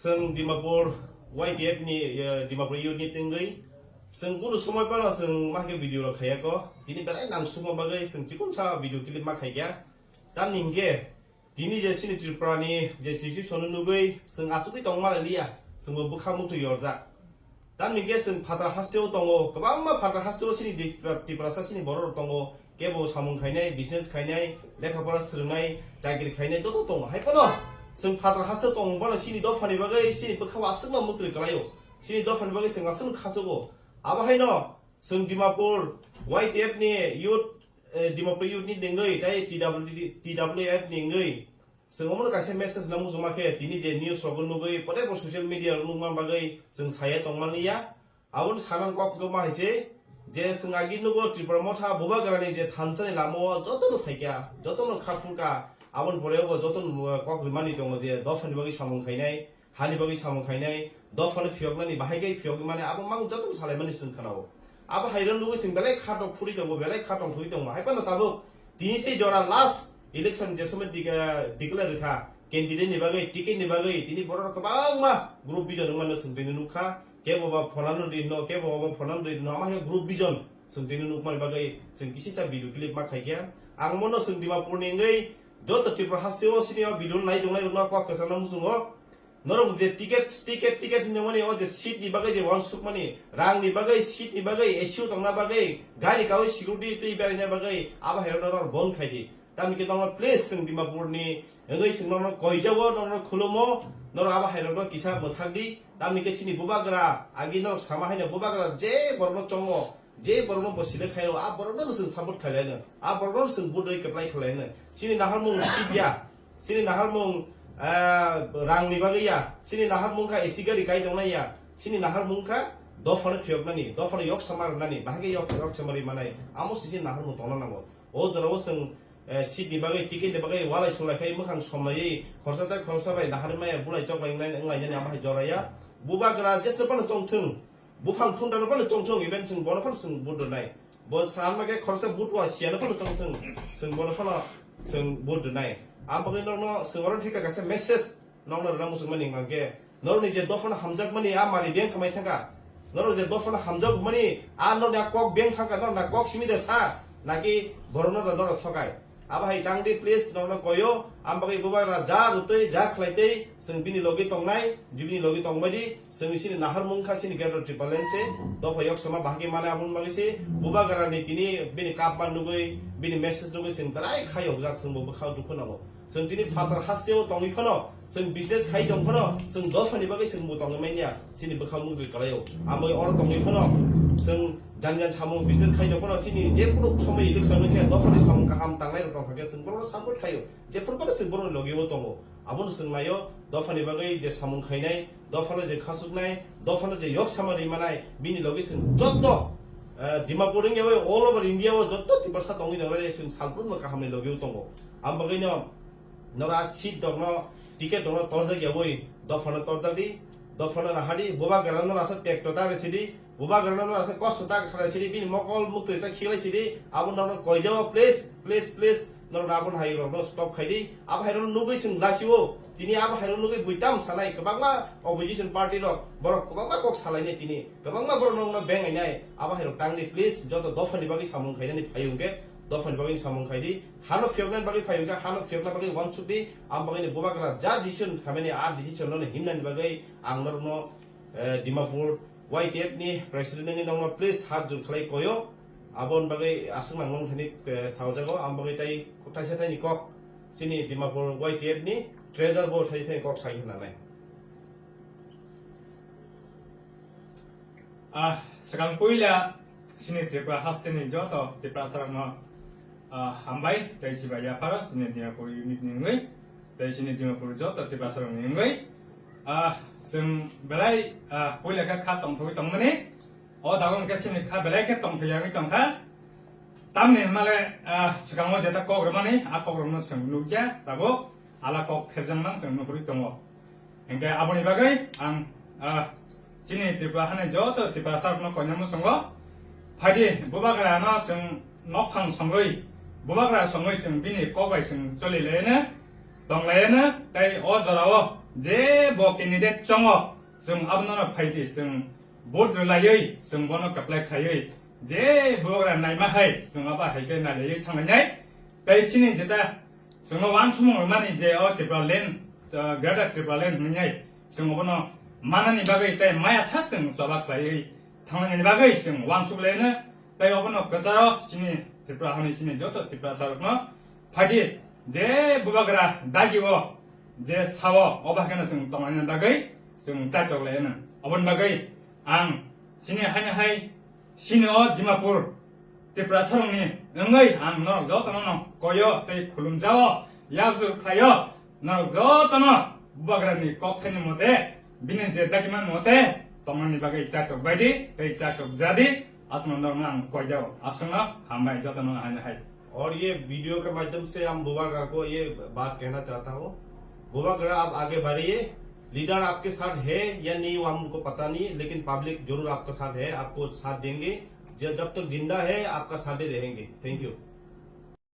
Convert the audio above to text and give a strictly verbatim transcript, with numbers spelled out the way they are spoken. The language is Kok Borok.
Chwng Dimapur Y T F ni, eh, Dimapur unit ni wngwi chwng kunu somoi phano chwng ma khe video rok khaiya kho. Tini belai nang sukma bagwi chwng chikon sa video clip ma khaikha. Tamni hwnkhe tini je chini Tripura ni je situation no nugwi chwng achugwi tong ma liya, chwng bo bwkha muktwi yorjak. Tamni hwnkhe chwng phatar hasteo tongo, kwbangma phatar hasteo chini Tripura, Tiprasa chini borok rok tongo. Kebo samung khainai, business khainai, lekha pora swrwngnai, chakri khainai joto tongo. Hai phano chwng phatar hasteo tongmung phano chini dophani bagwi chini bwkhao aswkno muktwi kwlaio. Chini dophani bagwi chwng aswkno khachugo. Abo haino chwng Dimapur Y T F ni youth, eh, Dimapur youth ni dengwi tei T W D, T W F ni wngwi chwng omono kaisa message nang muchungma khe tini je news rogo nugwi, pote bo social media rok nukma bagwi chwng saya tongmani ya. Aboni sanang kok wngkha ma hai se, je chwng agi nugo Tripura Motha Bubagrani je thansa ni lama o joto no phaikha, joto no kha phurkha, aboni pore bo joto no kok rimani tongo je dophani bagwi samung khainai, hani bagwi samung khainai, dophano phiyoknani bahai khe phiyokmani abo mang joto no salaimani chwng khanao. Abo hai rok nugwi chwng belai kha tok phuri tongo, belai kha tong thwi tongo, hai phano tabuk tini tei jora last election je somoi dik-, declare rwkha, candidate ni bagwi, ticket ni bagwi tini borok rok kwbangma group bijon wngmano chwng tini nukha. Kebo ba phonano ri hino, kebo ba phonano ri hino, ama khe group bijon chwng tini nukmani bagwi chwng kisisa video clip ma khaikha. Ang mono chwng Dimapur ni wngwi joto Tripura hasteo sini o video nai tongnai rokno kok kwchangno muchungo. Norok je ticket, ticket, ticket hinwi mani o je seat ni bagwi je uansukmani, rang ni bagwi, seat ni bagwi, A C o tongna bagwi, gari kawi security twi beraina bagwi, abo hai rokno norok bon khai di. Tamni khe norok please chwng Dimapur ni wngwi chwng norok koijao, norok khulumo, norok abo hai rokno kisa mwthak di. Tamni khe chini bubagra agi norok sama haino bubagra je borokno chongo, je borokno bo select khaio, a borokno chwng support khlai laino, a borokno chwng vote rwi kwplai khlai laino. Chini naharmung seat ya, chini naharmung, ah, rang ni bagwi ya, chini naharmung kha A C gari kai tongnai ya, chini naharmung kha dophano phiyoknani, dophano yok sama rwnani, bahai khe yok, yok sama rwi manai, amo se chini naharmung tongna nango. O jorao chwng, eh, seat ni bagwi, ticket ni bagwi walai sulai khai mwkhang somlaiwi khoroksa tei khoroksa bai naharwi maya bulai toklai wngnai, wnglainani amo hai jora ya. Bubagra jesno phano chongthwng, buphang phungrano phano chongthwng, even chwng bono phano chwng vote rwnai. Bo sanma khe khoroksa vote wa siyano phano chongthwng, chwng bono phano chwng vote rwnai. Abo bagwi norokno chwng oro thika kaisa message nokno rwna muchungmani hwnkha khe, norokni je dophano hamjakmani a mari beng khamai thangkha, norok je dophano hamjak hwnmani a norokni a kok beng thangkha, norokni a kok simi de sa, naki borokno da norok thokai? Abo hai tang di please, norokno koyo, am bagwi bubagra ja rwtwi, ja khlaitwi, chwng bini logi tongnai, bini logi tongbai di, chwng sini naharmung kha sini Greater Tipraland se, dopha yok sama bahagi mane aboni bagwi se, bubagra ni tini bini kapma nugwi, bini message nugwi chwng belai kha yokjak, chwng bo bwkha dukhu nango. Chwng tini phatar hasteo tongwi phano, chwng business khai tong phano, chwng dophani bagwi chwng bo tongwi manya, chini bwkha mungtwi kwlaio. Amoi oro tongwi phano, chwng jan jan samung business khai tong phano, chini je kunu somoi election wngkhe dophani samung kaham tangnai rok tongkha khe, chwng borokno support khaio. Jephuru phano chwng borokni logio tongo. Abono chwng naio, dophani bagwi je samung khainai, dophano je khasuknai, dophano je yok sama ri manai, bini logi chwng jotto, eh, Dimapur wngya bai all over India o jotto Tiprasa tongwi tongnai, chwng salbrumno kahamni logio tongo. Am bagwino nora seat dokno, ticket dokno torjak yawi dophano torjak di, dophano nahadi, bubagrano rasa tekto ta resi di, bubagrano rasa kosto ta khalai si di, bini mokol muktwi ta khilai si di, abo norokno koijao please, please, please, norokno abo hai rokno stop khai di, abo hai rokno nugwi chwng lasio, tini abo hai rokno nugwi buitam sanai, kwbangma opposition party rok, borok kwbangma kok salainai tini, kwbangma borok nokno bengainai, abo hai rok tang di please, joto dophani bagwi samung khainani phai hwnkhe, dophani bagwi samung khai di, hano phiyoknani bagwi phai hwnkhe, hano phiyokna bagwi uansuk di, am bagwi ni bubagra ja decision khamani a decision no himnani bagwi ang norokno, eh, Dimapur Y T F ni president ni nokno please hat jur khlai koyo, aboni bagwi aswk nang nong thani, eh, saojago, am bagwi tai thaisa thaini kok chini Dimapur Y T F ni treasurer bo thaisa thaini kok sai hwnanai. Ah, swkang puila chini Tripura hasteni joto Tiprasarokno, ah, hambai tei sibai yapharo chini Dimapur unit ni wngwi tei chini Dimapur joto Tiprasarokni wngwi. Ah, chwng belai, ah, puila khe kha tongthogwi tongmani. O dago hwnkhe chini kha belai khe tongthok yagwi tongkha. Tamni hwnmale, ah, swkango jeta kok rwmani, a kokrokno chwng nukya, tabuk ala kok pherjakmang chwng nuhurwi tongo. Hingke aboni bagwi ang, ah, chini Tripura hani joto Tiprasarokno koinai muchungo phaidi, bubagrano chwng nokphang songwi, bubagra songwi chwng bini kok bai chwng choli laiyano, tong laiyano, tei o jorao Je bo candidate chongo, chwng abono no phaidi, chwng vote rwlaiwi, chwng bono kwplai khlaiwi, je bubagra naima hai, chwng abo hai khe nailaiwi thanglainai. Tei chini jeta chwngno uansukmung rwmani je o Tipraland, uh, Greater Tipraland hwnwi hai, chwng abono manani bagwi tei maya sak chwng choba khlaiwi thanglainani bagwi chwng uansuk laino. Tei obono kwcharo chini Tripura hani chini joto Tiprasa rokno phaidi je bubagra dagi o je sao obo hakheno chwng tonglaina bagwi chwng chaitok laino. Oboni bagwi ang chini haino hai chini o Dimapur Tiprasa rokni wngwi ang norok jotono no koyo tei khulumjao, yakjur khlaio. Norok jotono bubagrani kokthaini mote, bini je dagimani mote tongmani bagwi chaitok baidi tei chaitok jadi, aswkno norokno ang koijao. Aswkno hambai jotono haino hai. और ये वीडियो के माध्यम से हम बुबागरा को ये बात कहना चाहता हूँ, बुबागरा आप आगे बढ़िए। लीडर आपके साथ है या नहीं वो हमको पता नहीं, लेकिन पब्लिक जरूर आपका साथ है, आपको साथ देंगे। जब जब तक जिंदा है आपका साथ ही रहेंगे। Thank you.